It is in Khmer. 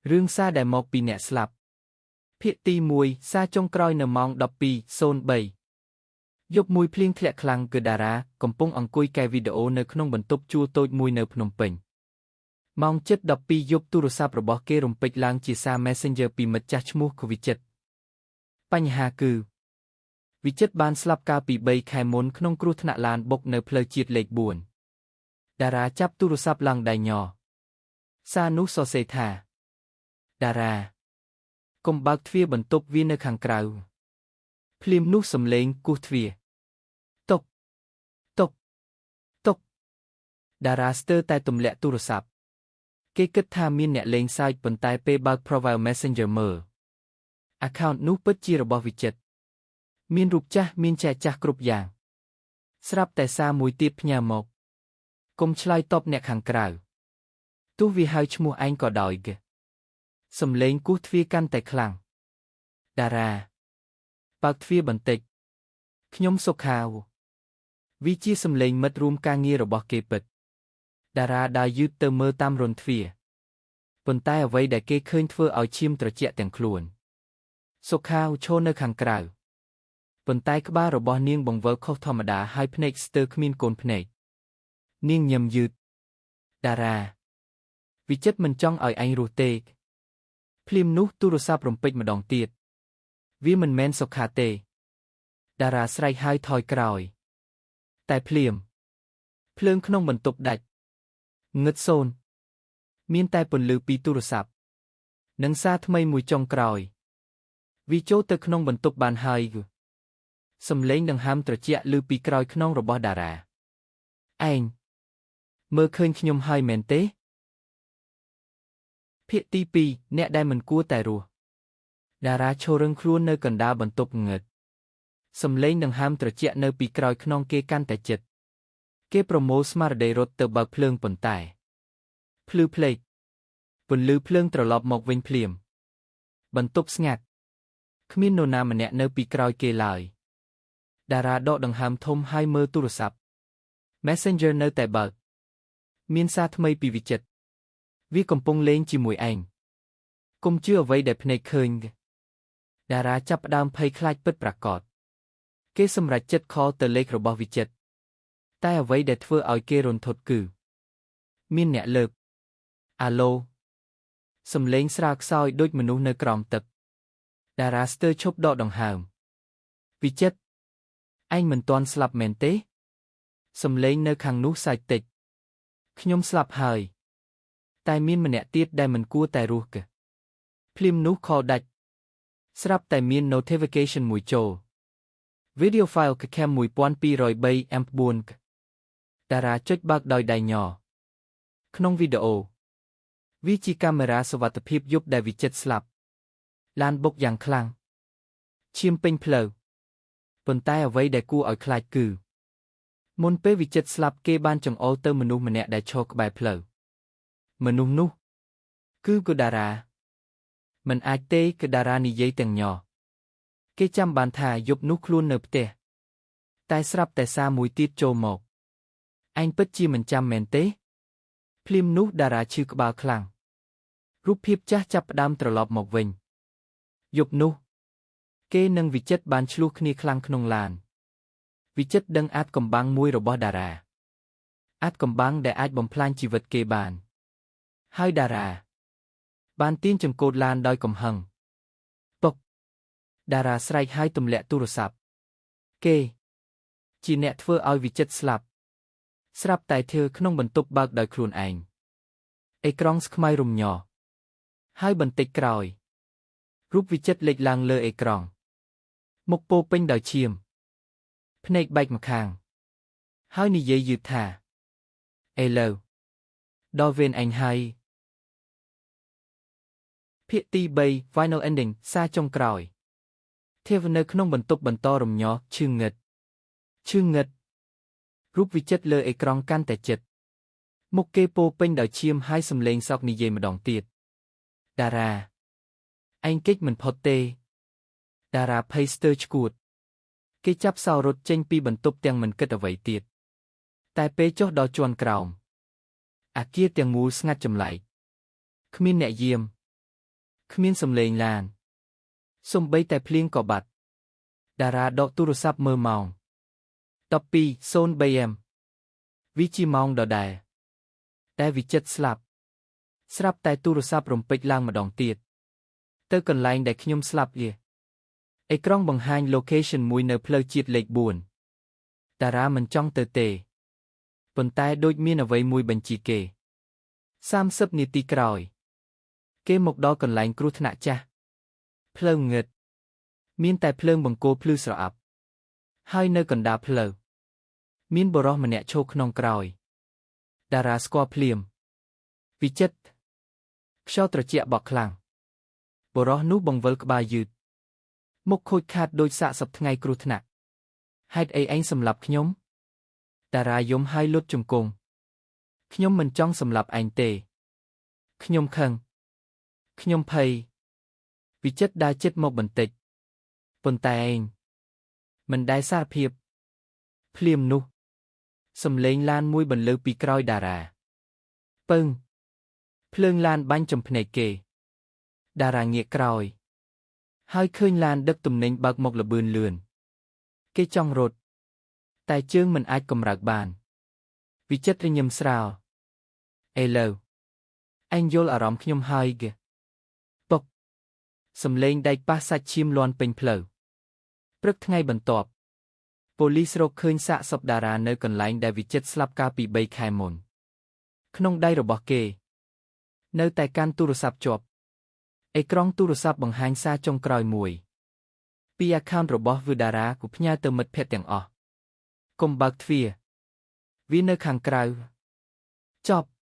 រឿងសារដែលមកពីអ្នកស្លាប់ភាគទី1សារចុងក្រោយនៅម៉ោង12:03យប់មួយភ្លៀងធ្លាក់ខ្លាំងគឺតារាកំពុងអង្គុយកែវីដេអូនៅក្នុងបន្ទប់ជួលតូចមួយនៅភ្នំពេញម៉ោង7:12យប់ទូរស័ព្ទរបស់គេរំពេចឡើងជាសារ Messenger ពីមិត្តចាស់ឈ្មោះកវិចិត្របញ្ហាគឺវិចិត្របានស្លាប់កាលពី3ខែមុនក្នុងគ្រោះថ្នាក់ឡានបុកនៅផ្លូវជាតិលេខ4តារាចាប់ទូរស័ព្ទឡើងដៃញ័រសារនោះសរសេរថាតារាកុំបើកទ្វារបន្ទប់វានៅខាងក្រៅភ្លាមនោះសំឡេងគោះទ្វារតុកតុកតុកតារាស្ទើរតែទម្លាក់ទូរស័ព្ទគេគិតថាមានអ្នកលេងសើចប៉ុន្តែពេលបើក profile Messenger មើល account នោះពិតជារបស់វិចិត្រមានរូបចាស់មានចែកចាស់គ្រប់យ៉ាងស្រាប់តែសារមួយទៀតផ្ញើមកកុំឆ្លើយតបអ្នកខាងក្រៅទោះវាហៅឈ្មោះឯងក៏ដោយគេសំឡេងគោះទ្វារកាន់តែខ្លាំងតារាបើកទ្វារបន្តិចខ្ញុំសុខាវវាជាសំឡេងមិត្តរួមការងាររបស់គេពិតតារាដើរយឺតទៅមើលតាមរន្ធទ្វារប៉ុន្តែអ្វីដែលគេឃើញធ្វើឲ្យឈាមត្រជាក់ទាំងខ្លួនសុខាវឈរនៅខាងក្រៅប៉ុន្តែក្បាលរបស់នាងបង្វិលខុសធម្មតាហើយភ្នែកស្ទើរគ្មានកូនភ្នែកនាងញឹមយឺតតារាវិចិត្រមិនចង់ឲ្យឯងរស់ទេភ្លាមនោះទូរស័ព្ទរំពេចម្ដងទៀតវាមិនមែនសុខាទេតារាស្រែកហើយថយក្រោយតែភ្លាមភ្លើងក្នុងបន្ទប់ដាច់ងឹតសូន្យមានតែពន្លឺពីទូរស័ព្ទនិងសារថ្មីមួយចុងក្រោយវាចូលទៅក្នុងបន្ទប់បានហើយសំឡេងដង្ហើមត្រជាក់ឮពីក្រោយខ្នងរបស់តារាឯងមើលឃើញខ្ញុំហើយមែនទេភាគទី2អ្នកដែលមិនគួរតែរស់តារាឈររឹងខ្លួននៅកណ្ដាលបន្ទប់ងឹតសំឡេងដង្ហើមត្រជាក់នៅពីក្រោយខ្នងគេកាន់តែជិតគេប្រមូលស្មារតីរត់ទៅបើកភ្លើងប៉ុន្តែភ្លឺភ្លេចពន្លឺភ្លើងត្រឡប់មកវិញភ្លាមបន្ទប់ស្ងាត់គ្មាននរណាម្នាក់នៅពីក្រោយគេឡើយតារាដកដង្ហើមធំហើយមើលទូរស័ព្ទ Messenger នៅតែបើកមានសារថ្មីពីវិចិត្រវាកំពុងលេងជាមួយឯងកុំជឿអ្វីដែលភ្នែកឃើញតារាចាប់ផ្ដើមភ័យខ្លាចពិតប្រាកដគេសម្រេចចិត្ត call ទៅលេខរបស់វិចិត្រតែអ្វីដែលធ្វើឲ្យគេរន្ធត់គឺមានអ្នកលើកអាឡូសំឡេងស្រាលខ្សោយដូចមនុស្សនៅក្រោមទឹកតារាស្ទើរឈប់ដកដង្ហើមវិចិត្រឯងមិនទាន់ស្លាប់មែនទេសំឡេងនៅខាងនោះសាច់តិចខ្ញុំស្លាប់ហើយតែមានម្នាក់ទៀតដែលមិនគួរតែរស់កភ្លាមនោះ call ដាច់ស្រាប់តែមាន notification មួយចូល Video file cam 1203 M4 តារាចុចបើកដោយដៃញ័រក្នុងវីដេអូវាជាកាមេរ៉ាសុវត្ថិភាពយប់ដែលវិចិត្រស្លាប់ឡានបុកយ៉ាងខ្លាំងឈាមពេញផ្លូវប៉ុន្តែអ្វីដែលគួរឲ្យខ្លាចគឺមុនពេលវិចិត្រស្លាប់គេបានចង្អុលទៅមនុស្សម្នាក់ដែលឈរក្បែរផ្លូវមនុស្សនោះគឺកូតារាមិនអាចទេកូតារានិយាយទាំងញ័រគេចាំបានថាយប់នោះខ្លួននៅផ្ទះតែស្រាប់តែសារមួយទៀតចូលមកឯងពិតជាមិនចាំមែនទេភ្លាមនោះតារាឈឺក្បាលខ្លាំងរូបភាពចាស់ចាប់ផ្ដើមត្រឡប់មកវិញយប់នោះគេនិងវិចិត្របានឆ្លោះគ្នាខ្លាំងក្នុងឡានវិចិត្រដឹងអាចកំបាំងមួយរបស់តារាអាចកំបាំងដែលអាចបំផ្លាញជីវិតគេបានហើយតារាបានទាញចង្កូតឡានដោយកំហឹងពុកតារាស្រែកហើយទម្លាក់ទូរស័ព្ទគេជាអ្នកធ្វើឲ្យវិចិត្រស្លាប់ស្រាប់តែធ្វើក្នុងបន្ទប់បើកដោយខ្លួនឯងអេក្រង់ស្ខ្មៅរំញ័រហើយបន្តិចក្រោយរូបវិចិត្រលេចឡើងលើអេក្រង់មុខពោពេញដោយឈាមភ្នែកបែកម្ខាងហើយនិយាយយឺតថាឥឡូវដល់វេនឯងហើយភាគទី3 Final Ending សារចុងក្រោយធាវនៅក្នុងបន្ទប់បន្តរំញ័រឈឺងឹតឈឺងឹតរូបវិចិត្រលើអេក្រង់កាន់តែជិតមុខគេពោពេញដោយឈាមហើយសំឡេងសោកនិយាយម្ដងទៀតតារាឯងគេចមិនផុតទេតារាភ័យស្ទើរឆ្កួតគេចាប់សោរត់ចេញពីបន្ទប់ទាំងមិនគិតអ្វីទៀតតែពេលចុះដល់ជាន់ក្រោមអាគារទាំងមូលស្ងាត់ចម្លែកគ្មានអ្នកយាម គ្មានសំឡេងឡានសំបីតែភ្លៀងក៏បាត់តារាដកទូរស័ព្ទមើលម៉ោង 12:03 m វាជាម៉ោងដដែលតែវិចិត្រស្លាប់ស្រាប់តែទូរស័ព្ទរំពេចឡើងម្ដងទៀតទៅកន្លែងដែលខ្ញុំស្លាប់យាអេក្រង់បង្ហាញ location មួយនៅផ្លូវជាតិលេខ4តារាមិនចង់ទៅទេប៉ុន្តែដូចមានអ្វីមួយបញ្ជាគេ30នាទីក្រោយគេមកដល់កន្លែងគ្រោះថ្នាក់ចាស់ផ្លូវងឹតមានតែភ្លើងបង្គោលភ្លឺស្រអាប់ហើយនៅកណ្ដាលផ្លូវមានបុរសម្នាក់ឈរក្នុងក្រោយតារាស្គាល់ភ្លាមវិចិត្រខ្យល់ត្រជាក់បក់ខ្លាំងបុរសនោះបង្វិលក្បាលយឺតមុខខូចខាតដូចសាកសពថ្ងៃគ្រោះថ្នាក់ហេតុអីឯងសម្លាប់ខ្ញុំតារាយំហើយលុតជង្គង់ខ្ញុំមិនចង់សម្លាប់ឯងទេខ្ញុំខឹងខ្ញុំភ័យវិចិត្រដើរជិតមកបន្តិចប៉ុន្តែឯងមិនដែលសារភាពភ្លាមនោះសំឡេងឡានមួយបន្លឺពីក្រោយតារាពឹងភ្លើងឡានបាញ់ចំភ្នែកគេតារាងាកក្រោយហើយឃើញឡានដឹកទំនិញបើកមកល្បឿនលឿនគេចង់រត់តែជើងមិនអាចកម្រើកបានវិចិត្រញញឹមស្រាលឥឡូវឯងយល់អារម្មណ៍ខ្ញុំហើយគេពុកសំឡេងដែកប៉ះសាច់ឈាមលាន់ពេញផ្លូវព្រឹកថ្ងៃបន្ទាប់ប៉ូលីសរកឃើញសាកសពតារានៅកន្លែងដែលវិចិត្រស្លាប់កាលពី3ខែមុនក្នុងដៃរបស់គេនៅតែកាន់ទូរស័ព្ទជាប់អេក្រង់ទូរស័ព្ទបង្ហាញសារចុងក្រោយមួយពី account របស់វិតារាគូផ្ញើទៅមិត្តភ័ក្តិទាំងអស់កុំបើកទ្វារវានៅខាងក្រៅចប់។